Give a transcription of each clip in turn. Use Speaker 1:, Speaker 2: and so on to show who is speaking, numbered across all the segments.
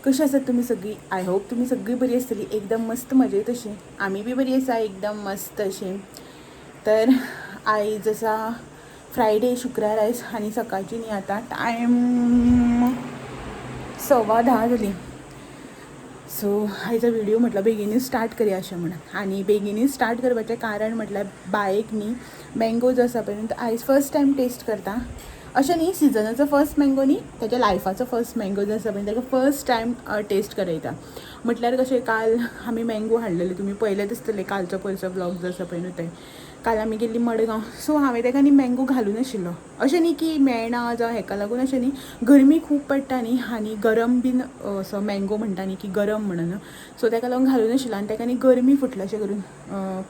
Speaker 1: कशी आसात तुमी सगळीं? I hope तुमी सगळीं बरी आसतली, एकदम मस्त मजेत अशी. आमी बी बरी आसा, एकदम मस्त अशी. तर आयज आसा फ्रायडे, शुक्रार आयज आनी सकाळची न्ही आतां टायम 10:15 जाली. सो आयचो व्हिडिओ म्हटलं बेगीनूच स्टार्ट करया अशें म्हणून. आनी बेगीनूच स्टार्ट करपाचें कारण म्हटल्यार बायक न्ही मँगो जो आसा पळय न्हू, तो आयज फर्स्ट टायम टेस्ट करता अशें न्ही. सिजनाचो फर्स्ट मँगो न्ही, ताच्या लायफाचो फर्स्ट मँगो जो आसा पळय, ताका फर्स्ट टायम टेस्ट करयता. म्हटल्यार कशें, काल आमी मँगो हाडलेले, तुमी पळयलेच आसतले कालचो पयरचो ब्लॉग जो आसा पळय न्हू ते. काल आमी गेल्ली मडगांव, सो हांवें ताका न्ही मँगो घालूं नाशिल्लो. अशें न्ही की मेळना जावं हेका लागून अशें न्ही, गरमी खूब पडटा न्ही आनी गरम बीन असो मँगो म्हणटा न्ही की गरम म्हणून, सो ताका लागून घालूं नाशिल्लो. आनी ताका न्ही गरमी फुटला अशें करून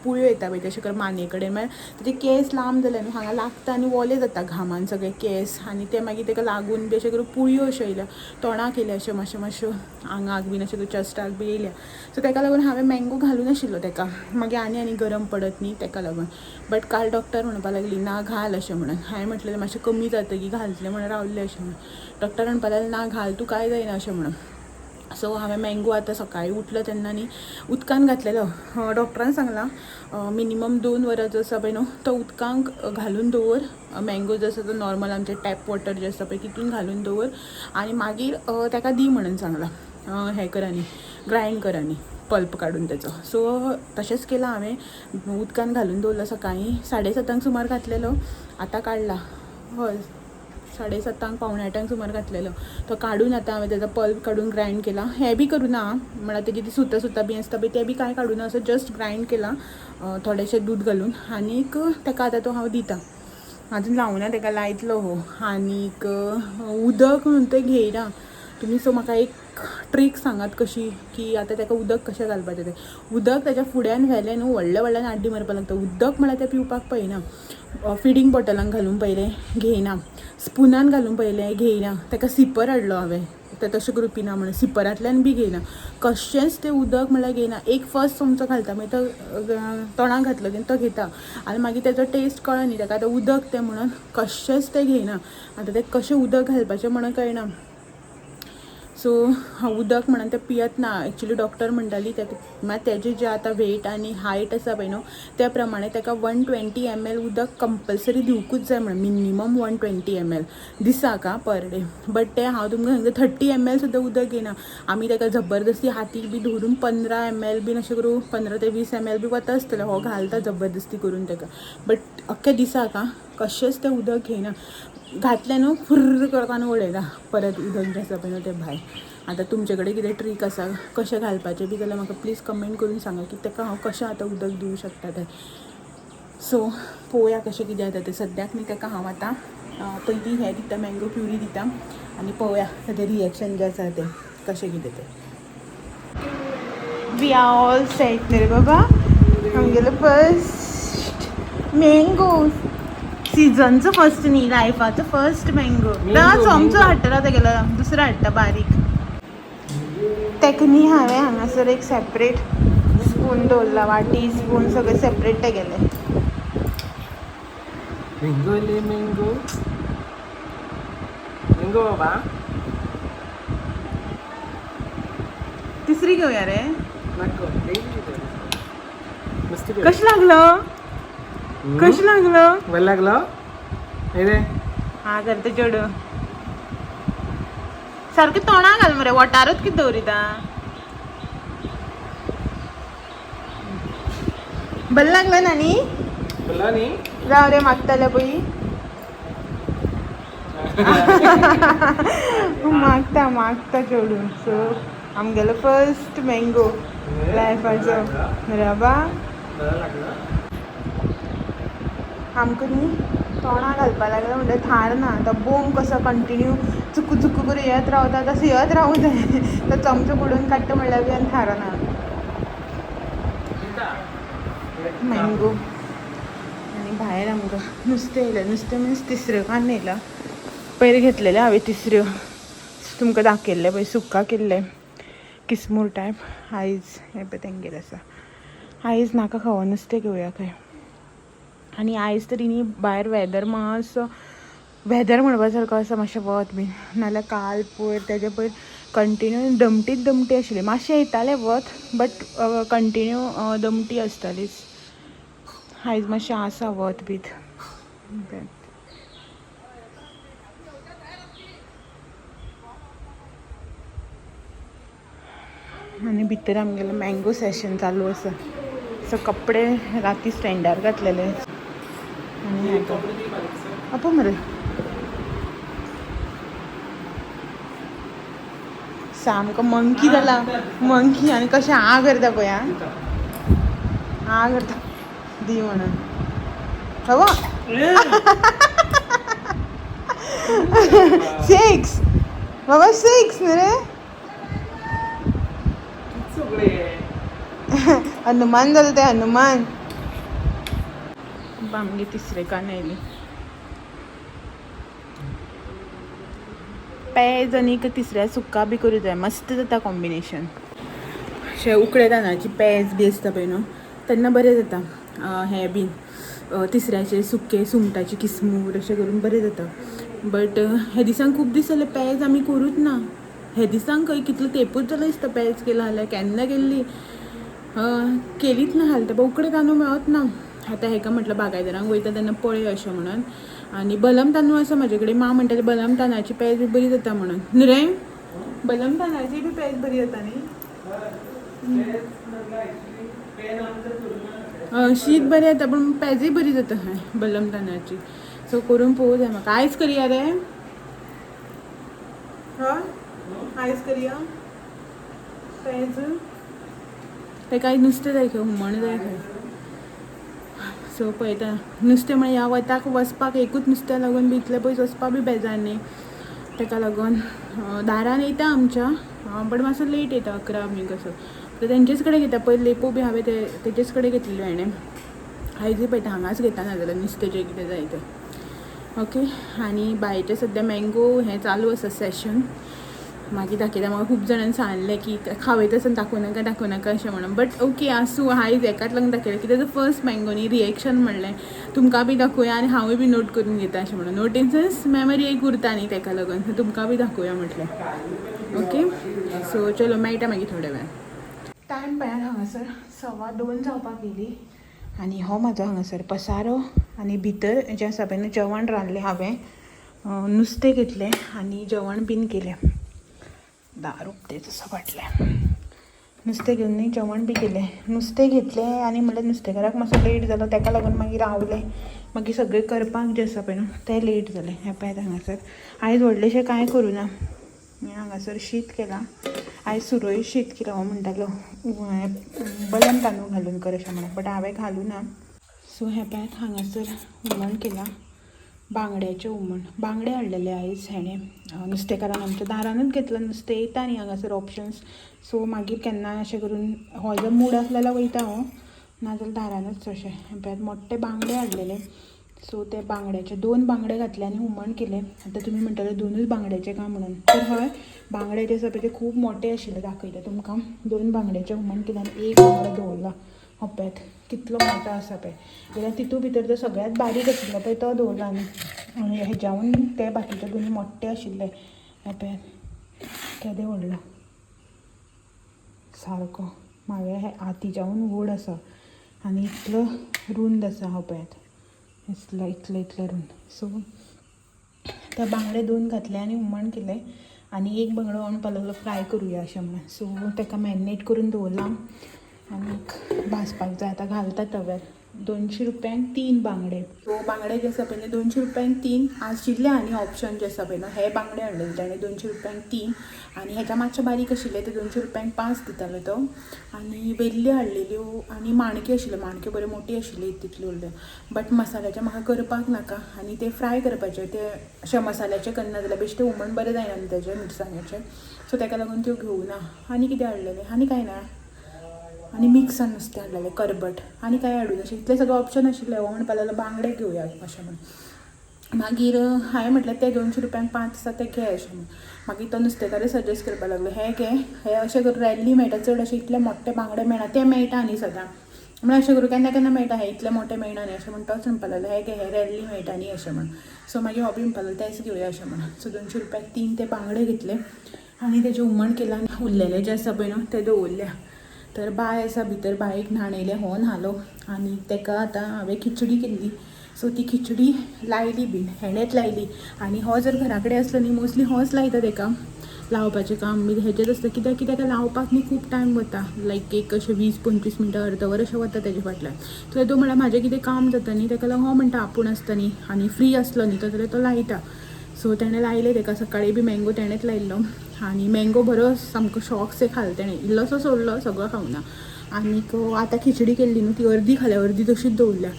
Speaker 1: पुळयो येता पळय तशें करून माने कडेन, मागीर ताजे केंस लांब जाले न्हू, हांगा लागता आनी ओले जाता घामान सगळे केंस आनी ते मागीर ताका लागून बी अशें करून पुळयो अश्यो येयल्या, तोंडाक येयल्या, अश्यो मातश्यो मातश्यो आंगाक बीन अशें करून चेस्टाक बी येयल्या. सो ताका लागून हांवें मँगो घालूं नाशिल्लो ताका. मागीर आनी आनी गरम पडत न्ही ताका लागून. बट काल डॉक्टर म्हणपाक लागली ना घाल अशें म्हणून. हांवें म्हटलें मातशें कमी जातकीर घालतलें म्हणून रावलें अशें म्हणून. डॉक्टर म्हणपाक लागले ना घाल तूं, कांय जायना अशें म्हणून. सो हांवें मँगो आतां सकाळीं उठलो तेन्ना न्ही उदकान घातलेलो. डॉक्टरान सांगलां मिनिमम 2 वरां जो आसा पळय न्हू तो उदकांक घालून दवर मँगो जो आसा तो, नॉर्मल आमचें टॅप वॉटर जें आसता पळय तितून घालून दवर आनी मागीर ताका दी म्हणून सांगलां. हें कर आनी ग्रायंड कर आनी पल्प काडून तेचो. सो तशेंच केलां हांवें, उदकान घालून दवरलो. सकाळीं 7:30 सुमार घातलेलो, आतां काडला. हय, 7:30 7:45 सुमार घातलेलो तो काडून आतां हांवें तेजो पल्प काडून ग्रायंड केला. हें बी करूं ना, म्हळ्यार तेजी ती सुतां सुतां बी आसता पळय तें बी कांय काडूं ना, असो जस्ट ग्रायंड केला थोडेशें दूद घालून आनीक ताका आतां तो हांव दिता. आजून लावना ताका, लायतलो हो. आनीक उदक म्हणून तें घेयना तुमी. सो म्हाका एक ट्रीक सांगात कशी की आतां ताका उदक कशें घालपाचें तें. उदक ताच्या फुड्यान व्हेलें न्हू, व्हडल्या व्हडल्यान आड्डी मारपाक लागता. उदक म्हळ्यार तें पिवपाक पळयना. फिडींग बॉटलान घालून पळयलें, घेयना. स्पुनान घालून पळयलें, घेयना. ताका सिपर हाडलो हांवें, तें तशें करून पिना म्हणून, सिपरांतल्यान बी घेयना. कशेंच तें उदक म्हळ्यार घेयना. एक फर्स्ट चमचो घालता, मागीर तो तोंडाक घातलो की तो घेता आनी मागीर तेजो टेस्ट कळना न्ही ताका आतां उदक तें म्हणून कशेंच तें घेयना. आतां तें कशें उदक घालपाचें म्हणून कळना. सो उदक म्हणून तें पियत ना. एक्चुली डॉक्टर म्हणटाली तेका, म्हळ्यार तेजें जें आतां वेट आनी हायट आसा पळय न्हू त्या प्रमाणे ताका 120 ml उदक कंपल्सरी दिवकूच जाय म्हणून, मिनिमम 120 ml दिसाक आं, पर डे. बट तें हांव तुमकां सांगता 30 ml सुद्दां उदक घेयना. आमी ताका जबरदस्ती हातीक बी धरून 15 ml बीन अशें करून 15 ते 20 ml बी वता आसतलें, हो घालता जबरदस्ती करून ताका. बट अख्ख्या दिसाक आं कशेंच तें उदक घेयना. घातलें न्हू फुर्र करता आनी उडयता परत उदक जें आसा पळय न्हू तें भायर. आतां तुमचे कडेन कितें ट्रीक आसा कशें घालपाचें बी जाल्यार म्हाका प्लीज कमेंट करून सांगा की ताका हांव कशें आतां उदक दिवं शकता तें. सो पळोवया कशें कितें जाता तें. सद्याक न्ही ताका हांव आतां पयलीं हें दिता, मँगो प्युरी दिता आनी पळोवया ताजें रिएक्शन जें आसा तें कशें कितें तें. We are all set न्ही रे बाबा? आमगेलो फर्स्ट मँगो, सिजनचो फर्स्ट न्ही, लायफाचो फर्स्ट मँगो. चमचो हाडटलो तेगेलो, दुसरो हाडटा बारीक. तेका न्ही हांवें हांगासर एक सेपरेट स्पून दवरला, वाटी स्पून सगळें सेपरेट तेगेलें.
Speaker 2: मँगो ले, मँगो मँगो बाबा.
Speaker 1: तिसरी घेवया रे.
Speaker 2: नको. मस्त.
Speaker 1: कशें लागलो, कशें लागलो?
Speaker 2: बरं लागलं हे रे.
Speaker 1: हा करता चेडू. सारकें तोंडाक घाल मरे, वटारूच कितें दवरिता? बरें लागलं ना न्ही?
Speaker 2: बोला न्ही.
Speaker 1: जावं रे, मागताले पळय, मागता मागता चेडूं. सो आमगेलो फर्स्ट मँगो लायफाचो बाबा.
Speaker 2: बरं लागलं.
Speaker 1: आमकां न्ही तोंडाक घालपा लागलो म्हणल्यार थार ना. तो बोम कसो कंटिन्यू चुकू चुकू करून येत रावता तसो येत रावूं जाय. तो चमचो बुडोवन काडटा म्हणल्यार बी आनी थारना. मँगो आनी भायर आमकां नुस्तें येयलें. नुस्तें मिन्स तिसऱ्यो काडून येयलां. पयर घेतलेलें हांवें तिसऱ्यो, तुमकां दाखयल्लें पळय, सुक्का केल्लें किसमूर टायप. आयज हें पळय तेंगेर आसा. आयज नाका खावो, नुस्तें घेवया खंय. आनी आयज तरी न्ही भायर वेदर मातसो, वेदर म्हणपा सारको आसा, मातशें वत बीन. नाल्यार काल पयर तेजे पयर कंटिन्यू दमटीच दमटी आशिल्ली. मातशें येतालें वत बट कंटिन्यू दमटी आसतालीच. आयज मातशें आसा वत बीत. आनी भितर आमगेलें मँगो सेशन चालू आसा. सो कपडे राती स्टँडार घातलेले आनी हें आपो मरे सामको मंकी जाला मंकी. आनी कशें आ करता पळय आ करता दी म्हणून हवा. सिक्स बाबा सिक्स न्ही रे. हनुमान जालें तें हनुमान. आमगे तिसरे कान आयली पेज आनी तिसऱ्या सुक्का बी करूं जाय, मस्त जाता कॉम्बिनेशन. अशें उकडे तांदळाची पेज बी आसता पळय न्हू तेन्ना बरें जाता. हें बीन तिसऱ्याचें सुकें सुंगटाची किसमूर अशें करून बरें जाता. बट हे दिसान खूब दीस जाले पेज आमी करूच ना. हे दिसान खंय कितलो तेंपूच जालो दिसता पेज केला जाल्यार, केन्ना केल्ली केलीच ना हाल. ते उकडे तांदूळ मेळत ना आतां. हेका म्हटलं बागायदारांक वयता तेन्ना पळय अशें म्हणून. आनी बलम तांदूळ आसा म्हाजे कडेन. माँ म्हणटाली बलम तांदळाची पेज बी बरी जाता म्हणून. न्ही रे, बलम तांदळाची बी पेज बरी जाता न्ही. शीत बरें जाता पूण पेजय बरी जाता हय बलम तांदळाची. सो करून पळोवं जाय म्हाका. आयज करया रे, हय आयज करया पेज. तेका आयज नुस्तें जाय खंय, हुमण जाय खंय. सो पळयता नुस्तें म्हळ्यार ह्या वताक वचपाक एकूच नुस्त्या लागून बी इतलें पयस वचपाक बी बेजार न्ही. तेका लागून दारान येता आमच्या बट मातसो लेट येता 11 बी कसो. तर तेंचेच कडेन घेता. पयलीं लेपो बी हांवें ते तेजेच कडेन घेतलेल्यो हाणें. आयजूय पळयता हांगाच घेता नाजाल्यार नुस्तें जें कितें जाय तें. ओके. आनी बायचें सद्या मँगो हें चालू आसा सेशन. मागीर दाखयता. म्हाका खूब जाणांनी सांगलें की खावयता आसतना दाखोवं नाका दाखोवं नाका अशें म्हणून. बट ओके आसूं, आयज एकाच लागून दाखयलें कित्याक फर्स्ट मँगो न्ही रिएक्शन म्हणलें तुमकां बी दाखोवया आनी हांवूय बी नोट करून घेता अशें म्हणून. नोट इन सेन्स मेमरी एक उरता न्ही तेका लागून तुमकां बी दाखोवया म्हटलें. ओके सो चलो मेळटा मागीर थोड्या वेळान. टायम पळयात हांगासर 2:15 जावपाक येयली. आनी हो म्हाजो हांगासर पसारो. आनी भितर जें आसा पळय न्हू जेवण रांदलें हांवें, नुस्तें घेतलें आनी जेवण बीन केलें. दार उक्तेंच आसा फाटलें. नुस्तें घेवन न्ही जेवण बी केलें, नुस्तें घेतलें आनी म्हणल्यार नुस्तेकाराक मातसो लेट जालो तेका लागून मागीर रावलें. मागीर सगळें करपाक जें आसा पळय न्हू तें लेट जालें. हें पळयात हांगासर आयज व्हडलेंशें कांय करूं ना. हांगासर शीत केलां आयज, सुरय शीत केलां. हो म्हणटालो बलम तांदूळ घालून कर अशें म्हणून, बट हांवें घालूं ना. सो हें पळयात हांगासर हुमण केलां, बांगड्याचें हुमण. बांगडे हाडलेले आयज हेणें नुस्तेकारान आमच्या दारानूच घेतलं नुस्तें. येता न्ही हांगासर ऑप्शन्स. सो मागीर केन्नाय अशें करून हो जर मूड आसलो जाल्यार वयता हांव, नाजाल्यार दारानूच अशें. हें पळयात मोठे बांगडे हाडलेले. सो ते बांगड्याचे 2 बांगडे घातले आनी हुमण केलें. आतां तुमी म्हणटले 2ूच बांगड्याचे काय म्हणून, तर हय बांगडे जे आसा पळय ते खूब मोठे आशिल्ले. दाखयता तुमकां. 2 बांगड्याचें हुमण केलें आनी 1 बांगडो दवरला. हो पळयात कितलो मोठो आसा पळय. जाल्यार तितू भितर तो सगळ्यांत बारीक आशिल्लो पळय तो दवरला. आनी हेज्याहून ते बाकीचे दोनूय मोठे आशिल्ले. हें पळयात केदे व्हडलो सारको म्हागे हे हातीच्याहून व्हड आसा आनी इतलो रूंद आसा. हो पळयात इतलो इतलो इतलो रूंद. सो ते बांगडे 2 घातले आनी हुमण केलें. आनी 1 बांगडो म्हणपाक लागलो फ्राय करुया अशें म्हणून. सो तेका मॅरिनेट करून दवरला आनी भाजपाक जाय. आतां घालता तव्यार. 200 रुपयांक 3 बांगडे. सो बांगडे जे आसा पळय 200 रुपयांक 3 आशिल्ले. आनी ऑप्शन जे आसा पळय न्हू हे बांगडे हाडलेले ताणें 200 रुपयांक 3. आनी हेच्या मातशे बारीक आशिल्ले ते 200 रुपयांक 5 दितालो तो. आनी वेल्ल्यो हाडलेल्यो आनी माणक्यो आशिल्ल्यो, माणक्यो बऱ्यो मोट्यो आशिल्ल्यो तितल्यो उरल्यो. बट मसाल्याचे म्हाका करपाक नाका आनी ते फ्राय करपाचे ते अशे मसाल्याचे करना जाल्यार बेश्टे हुमण बरें जायना न्ही तेजें मिरसांग्याचें. सो तेका लागून त्यो घेवना. आनी कितें हाडलेलें आनी कांय ना. आनी मिक्सान नुस्तें हाडलेलें करबट आनी कांय हाडूं अशें इतलें सगळें ऑप्शन आशिल्लें. हो म्हणपाक लागलो बांगडे घेवया अशें म्हणून. मागीर हांवें म्हटलें ते 200 रुपयांक 5 आसा ते घे अशें म्हणून. मागीर तो नुस्तेकार सजेस्ट करपाक लागलो हे घे, हे अशें करून रॅरली मेळटा चड अशे इतले मोठे बांगडे मेळना, ते मेळटा न्ही सदां. म्हणल्यार अशें करूं केन्ना केन्ना मेळटा, हे इतले मोठे मेळना न्ही अशें म्हण तोच म्हणपाक लागलो हे घे, हे रॅरली मेळटा न्ही अशें म्हण. सो मागीर हो बी म्हणपाक लागलो तेच घेवया अशें म्हणून. सो 200 रुपयाक 3 ते बांगडे घेतले. आनी तेजें हुमण केलां आनी उरलेलें जें आसा पळय न्हू तें दवरल्या. तर बाय आसा भितर, बायक न्हाणयलें, हो न्हालो आनी तेका आतां हांवें खिचडी केल्ली. सो ती खिचडी लायली बीन हेणेच लायली. आनी हो जर घरा कडेन आसलो न्ही मोस्टली होच लायता तेका लावपाचें काम बी हेजेंच आसता, कित्याक की तेका लावपाक न्ही खूब टायम वता, लायक एक अशें 20-25 मिनटां अर्द वर अशें वता तेजे फाटल्यान. सो तो म्हळ्यार म्हाजें कितें काम जाता न्ही तेका लागून हो म्हणटा आपूण आसता न्ही आनी फ्री आसलो न्ही तो जाल्यार तो लायता. सो तेणें लायलें तेका सकाळीं बी मँगो तेणेंच लायिल्लो आनी मँगो बरो सामको शॉक से खालो तेणें, इल्लोसो सोडलो, सगळो खावना. आनीक आतां खिचडी केल्ली न्हू ती अर्दी खाल्या, अर्दी तशीच दवरल्या.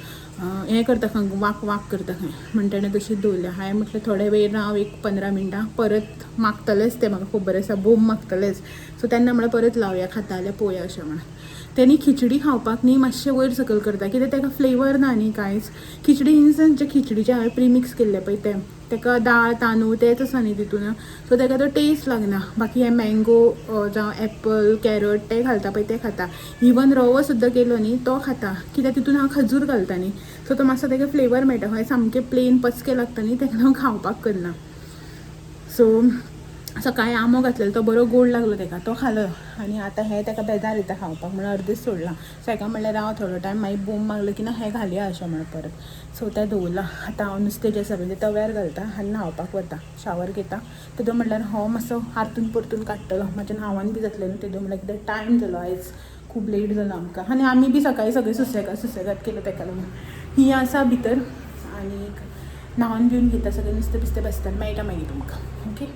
Speaker 1: हें करता खंय वाक वाक करता खंय म्हण तेणें तशीच दवरल्या. हांवें म्हटलें थोडे वेळ राव एक 15 मिनटां, परत मागतलेच ते म्हाका खबर आसा, बोम मागतलेच. सो तेन्ना म्हणल्यार परत लावया, खाता जाल्यार पळोवया अशें म्हणून. तेणी खिचडी खावपाक न्ही मातशें वयर सकयल करता, कित्याक तेका फ्लेवर ना न्ही कांयच. खिचडी इन सेन्स जे खिचडीचें हांवें प्रिमिक्स केल्लें पळय तें, तेका दाळ तांदूळ तेंच आसा न्ही तितून, सो तेका तो टेस्ट लागना. बाकी हे मँगो जावं एप्पल कॅरट ते घालता पळय ते खाता. इवन रवो सुद्दां केलो न्ही तो खाता, कित्याक तितून हांव खजूर घालता न्ही, सो तो मातसो तेका फ्लेवर मेळटा. हय सामकें प्लेन पचकें लागता न्ही तेका हांव खावपाक करना. सो सकाळीं आंबो घातलेलो तो बरो गोड लागलो तेका, तो खालो. आनी आतां हें तेका बेजार येता खावपाक म्हणून अर्देच सोडलां. सो हेका म्हणलें राव थोडो टायम, मागीर बोम मागलो की ना हें घालया अशें म्हणून परत. सो तें दवरलां. आतां हांव नुस्तें जें आसा पळय तें तव्यार घालता आनी न्हांवपाक वता, शावर घेता. तेदो म्हणल्यार हो मातसो आरतून परतून काडटलो, म्हाज्या न्हांवन बी जातलें न्हू तेदो म्हणल्यार, कित्याक टायम जालो आयज खूब लेट जालो आमकां. आनी आमी बी सकाळीं सगळें सुसेगाद सुसेगाद केलें तेका लागून. ही आसा भितर आनी न्हांवन बिवन घेता सगळें, नुस्तें बिस्तें बसता, मेळटा मागीर तुमकां. ओके.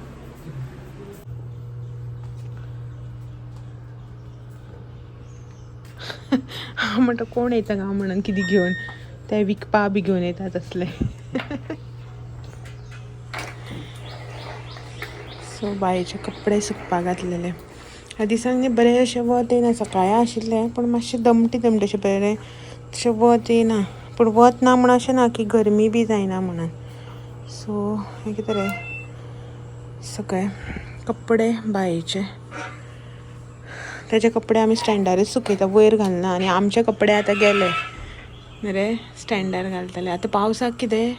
Speaker 1: हांव म्हणटा कोण येता गांव म्हणून कितें घेवन ते विकपा बी घेवन येता तसले. सो बायेचे कपडे सुकपाक घातलेले. ह्या दिसांनी बरें अशें वत येयना, सकाळीं आशिल्लें पूण मातशें दमटी दमटी अशें बरें तशें वत येयना, पूण वत ना म्हण अशें ना की गरमी बी जायना म्हणून. सो हें कितें रे सगळे कपडे बायेचे, तेजे कपडे आमी स्टँडारूच सुकयता, वयर घालना. आनी आमचे कपडे आतां गेले रे स्टँडार घालतले. आतां पावसाक कितें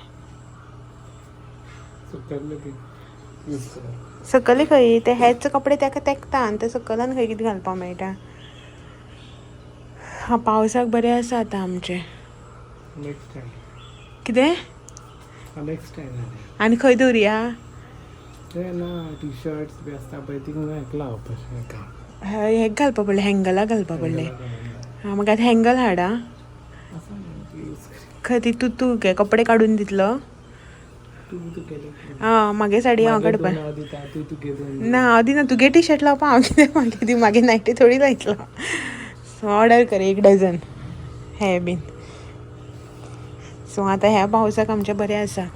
Speaker 1: सकयल खंय ते हेच कपडे तेका तेकता आनी ते सकलान खंय कितें घालपाक मेळटा. हा पावसाक बरें आसा आतां आमचें कितें. आनी खंय दवरुया हेक घालपा पडलें, हँगलाक घालपा पडलें. हा म्हाका आतां हँगल हाडा खंय ती तूं तूं गे कपडे काडून दितलो. आं म्हागे साडी हांव काडपा ना, हांव दिना तुगे टी शर्ट लावपा हांव कितें मागीर दी, मागीर नायटी थोडी लायतलो. सो ऑर्डर कर 1 डझन हे बीन. सो आतां ह्या पावसाक आमचें बरें आसा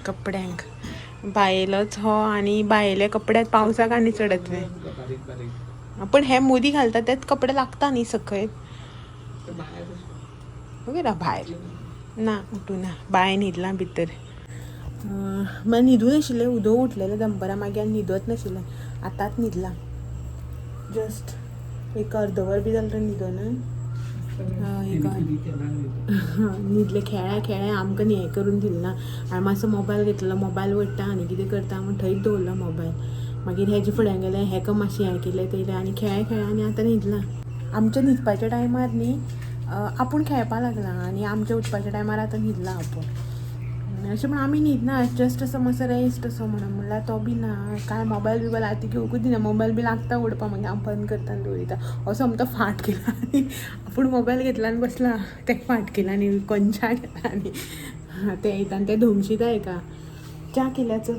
Speaker 1: कपड्यांक, बायलोच हो आनी बायले कपड्यात पावसाक आनी चड येतले. पण हे मोदी घालता तेच कपडे लागता न्ही सकयल. ओके ना भायर ना उठू ना, बाय न्हिदला भितर. मागीर न्हिदून आशिल्लें, उदक उठलेलें दनपरां, मागीर आनी न्हिदत नाशिल्लें, आतांच न्हिदलां जस्ट एक अर्द वर बी जालें न्हिदोन. न्हिदलें खेळ्या खेळ्या आमकां न्ही हें करून दिलें ना. हांवें मातसो मोबायल घेतलो, मोबायल वडटा आनी कितें करता म्हूण थंयच दवरलो मोबायल. मागीर हेजे फुड्यान गेलें, हेका मातशें हें केलें तेलें आनी खेळ्या खेळ्या आनी आतां न्हिदलां. आमच्या न्हिदपाच्या टायमार न्ही आपूण खेळपा लागला आनी आमच्या उठपाच्या टायमार आतां न्हिदला आपूण. अशें म्हण आमी न्हिदना, जस्ट असो मातसो रेस्ट असो म्हणून म्हणल्यार तो बी ना काय मोबायल बिबायल आतां घेवकूच दिना, मोबायल बी लागता उडपा, मागीर हांव बंद करता आनी दवरिता. असो आमचो फाट केला आनी आपूण मोबायल घेतला आनी बसला, तेका फाट केला आनी कंचा केला आनी तें येता आनी तें धोमशीता हेका. च्या केल्याचो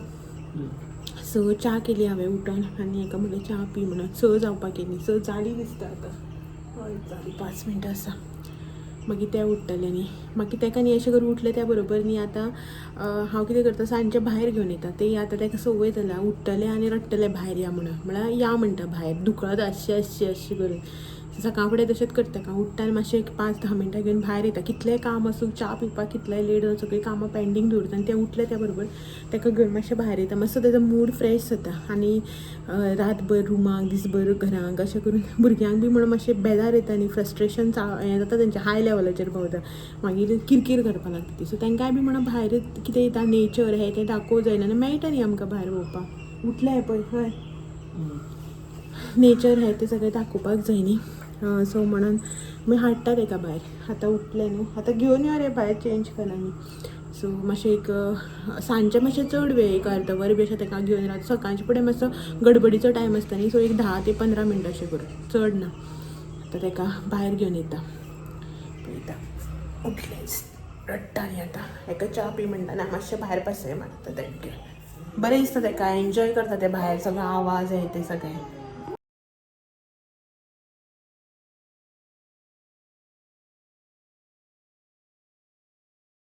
Speaker 1: स च्या केली हांवें उठोन आनी हेका म्हणलें च्या पी म्हणून. 6 जावपाक केली, 6 जाली दिसता आतां. हय जाली, 5 मिनटां आसा. मागीर तें उठ्ठलें न्ही, मागीर तेका न्ही अशें करून उठलें त्या बरोबर न्ही आतां हांव कितें करता सांजचें भायर घेवन येता. तें आतां तेका संवय जाल्या, उठ्ठलें आनी रडटलें भायर या म्हणून, म्हळ्यार या म्हणटा भायर धुकळत आसचें आसचें अशें करून. सकाळ फुडें तशेंच करता तेका, उठ्ठा आनी मातशें एक 5-10 मिनटां घेवन भायर येता. कितलेंय काम आसूं, च्या पिवपाक कितलेंय लेट जावं, सगळीं कामां पेंडींग दवरता आनी तें उठलें त्या बरोबर तेका घेवन मातशें भायर येता. मातसो तेजो मूड फ्रेश जाता आनी रातभर रुमाक दीसभर घरांक अशें करून भुरग्यांक बी म्हणून मातशें बेजार येता न्ही, फ्रस्ट्रेशन हें जाता तेंचें, हाय लेवलाचेर पावता, मागीर किरकीर करपाक लागता ती. सो तेंकांय बी म्हणून भायर कितें येता नेचर हें तें दाखोवंक जायना आनी मेळटा न्ही आमकां भायर भोंवपाक. उठलें पळय हय. नेचर हें तें सगळें दाखोवपाक जाय न्ही, सो म्हणून आमी हाडटा तेका भायर. आतां उठलें न्हू, आतां घेवन यो रे भायर, चेंज कर आनी. सो मातशें एक सांजचें मातशें चड वेळ, एक अर्द वर बी अशें तेका घेवन रावता. सकाळचे फुडें मातसो गडबडीचो टायम आसता न्ही, सो एक 10 ते 15 मिनटां अशें करून, चड ना. आतां तेका भायर घेवन येता. पळयता, उठलेंच, रडटा न्ही आतां. हेका च्या पी म्हणटा ना, मातशें भायर पासय मारता तेका घेवन. बरें दिसता तेका, एन्जॉय करता तें भायर, सगळो आवाज हे ते सगळें.